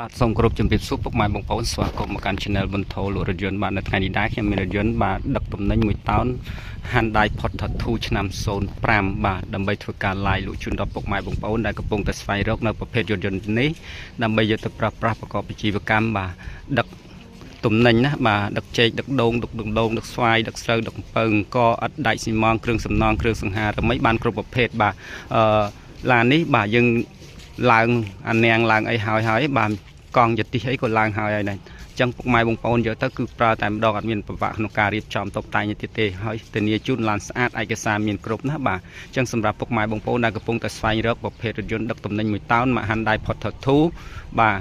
បាទសូមគោរពជំរាបសួរពុកម៉ែបងប្អូនស្វាគមន៍មកកាន់ Channel បន្ថូលក់រថយន្តបាទនៅថ្ងៃនេះដែរខ្ញុំមានរថយន្តបាទដឹកទំនិញមួយតោន Hyundai Porter 2ឆ្នាំ05បាទដើម្បីធ្វើការ live លក់ជូនដល់ពុកម៉ែបងប្អូនដែលកំពុងតែស្វែងរកនៅប្រភេទរថយន្តនេះដើម្បីយកទៅប្រើប្រាស់ប្រកបអាជីវកម្មបាទដឹកទំនិញណាបាទដឹកចេកដឹកដូងដឹកដូងដឹកស្វាយដឹកស្រូវដឹកអំពៅអង្គឥដ្ឋដែកស៊ីម៉ងគ្រឿងសំណង់គ្រឿងសង្ហារឹមីបានគ្រប់ប្រភេទបាទអឺឡាននេះបាទយើងឡើងអានាងឡើងអីហើយហើយបាទកង់យតិះអីក៏ឡើងហើយហើយដែរអញ្ចឹងពុកម៉ែបងប្អូនយកទៅគឺប្រើតែម្ដងអត់មានពិបាកក្នុងការរៀបចំតុបតែងទៀតទេហើយធានាជូនឡានស្អាតឯកសារមានគ្រប់ណាបាទអញ្ចឹងសម្រាប់ពុកម៉ែបងប្អូនដែលកំពុងតែស្វែងរកប្រភេទរថយន្តដឹកទំនិញមួយតោន Hyundai Porter 2បាទ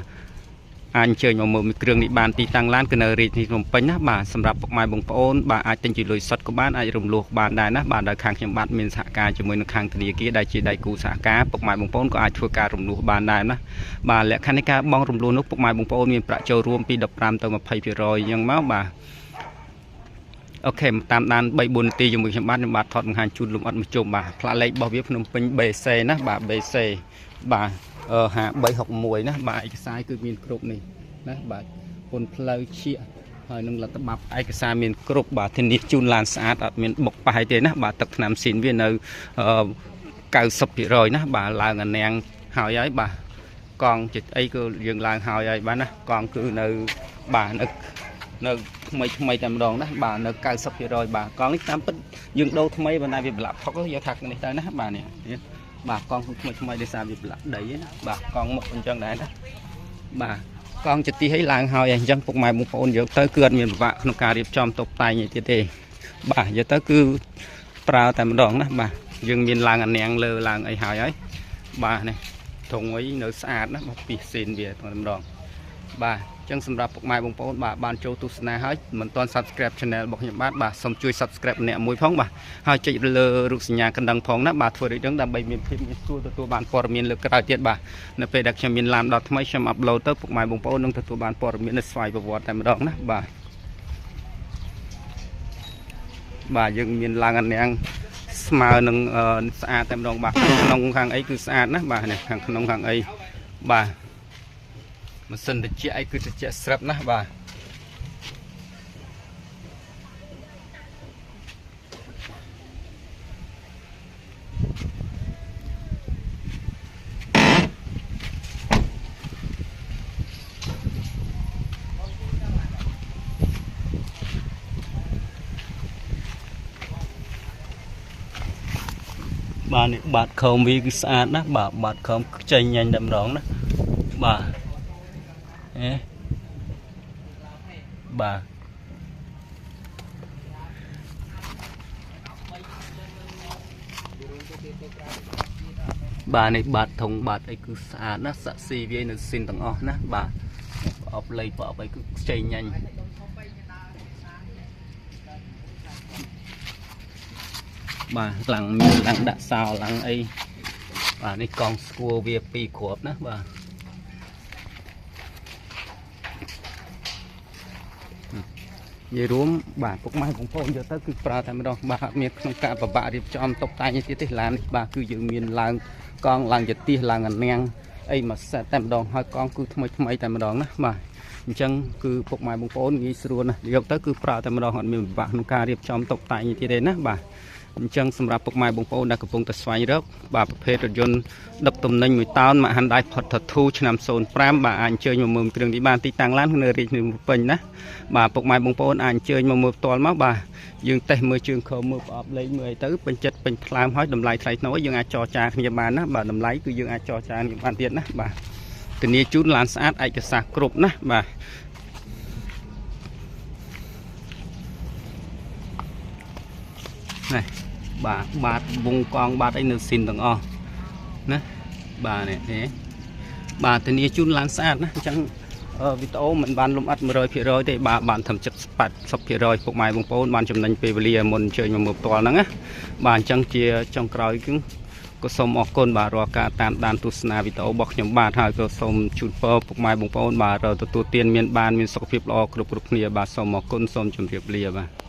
អាចអញ្ជើញមកមើលមួយគ្រឿងនេះបានទីតាំងឡានគឺនៅរាជធានីភ្នំពេញណាបាទសម្រាប់ពុកម៉ែបងប្អូនបាទអាចទិញជាលុយសុទ្ធក៏បានអាចរំលោះបានដែរណាបាទដោយខាងខ្ញុំបាទមានសហការជាមួយនឹងខាងធនាគារដែលជាដៃគូសហការពុកម៉ែបងប្អូនក៏អាចធ្វើការរំលោះបានដែរណាបាទលក្ខខណ្ឌនៃការបង់រំលោះនោះពុកម៉ែបងប្អូនមានប្រាក់ចូលរួមពី15ទៅ20%អញ្ចឹងមកបាទ OK តាមដាន3 4នាទីជាមួយខ្ញុំបាទខ្ញុំបាទថតបង្ហាញជូនលំអិតមួយជុំបាទផ្លាកលេខរបស់វាភ្នំពេញ BC ណាបាទ BC បាទ5361ណាបាទឯកសារគឺមានគ្រប់នេះណាបាទពន្ធផ្លូវឈៀកហើយនឹងលទ្ធបាប់ឯកសារមានគ្រប់បាទធានាជូនឡានស្អាតអត់មានបុកប៉ះទេណាបាទទឹកថ្នាំស៊ីនវានៅ90%ណាបាទឡើងអានាងហើយហើយបាទកង់ចិត្តអីគឺយើងឡើងហើយហើយបាទណាកង់គឺនៅបាទនៅថ្មីថ្មីតែម្ដងណាបាទនៅ90%បាទកង់នេះតាមពិតយើងដូរថ្មីប៉ុន្តែវាប្រឡាក់ផុកយកថានេះទៅណាបាទនេះបាទកង់ថ្មីថ្មីដោយសារវាប្រឡាក់ដីណាបាទកង់មុខអញ្ចឹងដែរណាបាទកង់ចទីឲ្យឡើងហើយអញ្ចឹងពុកម៉ែបងប្អូនយកទៅគឺអត់មានពិបាកក្នុងការរៀបចំតុបតែងអីទៀតទេបាទយកទៅគឺប្រើតែម្ដងណាបាទយើងមានឡើងអានាងលើឡើងអីហើយហើយបាទនេះធុងអីនៅស្អាតណាបាទពីស៊ីនវាតែម្ដងបាទចឹងសម្រាប់ពុកម៉ែបងប្អូនបាទបានចូលទស្សនាហើយមិនទាន់ Subscribe Channel របស់ខ្ញុំបាទបាទសូមជួយ Subscribe ម្នាក់មួយផងបាទហើយចុចលើរូបសញ្ញាកណ្ដឹងផងណាបាទធ្វើដូចនឹងដើម្បីមានភាពងាយស្រួលទទួលបានព័ត៌មានលើក្រោយទៀតបាទនៅពេលដែលខ្ញុំមានឡានដល់ថ្មីខ្ញុំ upload ទៅពុកម៉ែបងប្អូននឹងទទួលបានព័ត៌មាននៅស្វ័យប្រវត្តិតែម្ដងណាបាទបាទយើងមានឡើងអានាងស្មើនឹងស្អាតតែម្ដងបាទក្នុងខាងអីគឺស្អាតណាបាទនេះខាងក្នុងខាងអីបាទម៉ាស៊ីនត្រជាក់អីគឺត្រជាក់ស្រាប់ណាស់បាទបាទនេះបាតខោមវាគឺស្អាតណាស់បាទបាតខោមខ្ចីញ៉ាញ់តែម្ដងណាបាទអេបាទបាទនេះបាតធុងបាតអីគឺស្អាតណាស់សាក់ស៊ីវានៅស៊ីនទាំងអស់ណាបាទប្រអប់លេខប្រអប់អីគឺខ្ចីញ៉ាញ់បាទឡើងមានឡើងដាក់សោឡើងអីបាទនេះកង់ស្គួរវា2គ្រាប់ណាបាទនិយាយរួមបាទពុកម៉ែបងប្អូនយកទៅគឺប្រើតែម្ដងបាទអត់មានក្នុងការពិបាករៀបចំតុបតែងទៀតទេឡាននេះបាទគឺយើងមានឡើងកង់ឡើងយទាសឡើងអានាងអីមួយសេតតែម្ដងហើយកង់គឺថ្មីថ្មីតែម្ដងណាបាទអញ្ចឹងគឺពុកម៉ែបងប្អូនងាយស្រួលណាស់យកទៅគឺប្រើតែម្ដងអត់មានពិបាកក្នុងការរៀបចំតុបតែងទៀតទេណាបាទអញ្ចឹងសម្រាប់ពុកម៉ែបងប្អូនដែលកំពុងតែស្វែងរកបាទប្រភេទរថយន្តដឹកទំនិញមួយតោន Hyundai Porter 2ឆ្នាំ05បាទអាចអញ្ជើញមកមើលគ្រឿងនេះបានទីតាំងឡាននៅរាជធានីភ្នំពេញណាបាទពុកម៉ែបងប្អូនអាចអញ្ជើញមកមើលផ្ទាល់មកបាទយើងតេស្តមើលជើងខមើលប្រអប់លេខមើលអីទៅពេញចិត្តពេញថ្លើមហើយតម្លៃថ្លៃថ្នូរយើងអាចចរចាគ្នាបានណាបាទតម្លៃគឺយើងអាចចរចាគ្នាបានទៀតណាបាទធានាជូនឡានស្អាតឯកសារគ្រប់ណាបាទនេះបាទបាតវងកង់បាតអីនៅស៊ីនទាំងអស់ណាបាទនេះទេបាទធានាជូនឡានស្អាតណាអញ្ចឹងវីដេអូមិនបានលំអិត100%ទេបាទបានត្រឹម70 80%ពុកម៉ែបងប្អូនបានចំណេញពេលវេលាមុនអញ្ជើញមកមើលផ្ទាល់ហ្នឹងណាបាទអញ្ចឹងជាចុងក្រោយគឺក៏សូមអរគុណបាទរាល់ការតាមដានទស្សនាវីដេអូរបស់ខ្ញុំបាទហើយក៏សូមជូនពរពុកម៉ែបងប្អូនបាទទទួលទានមានបានមានសុខភាពល្អគ្រប់គ្រប់គ្នាបាទសូមអរគុណសូមជម្រាបលាបាទ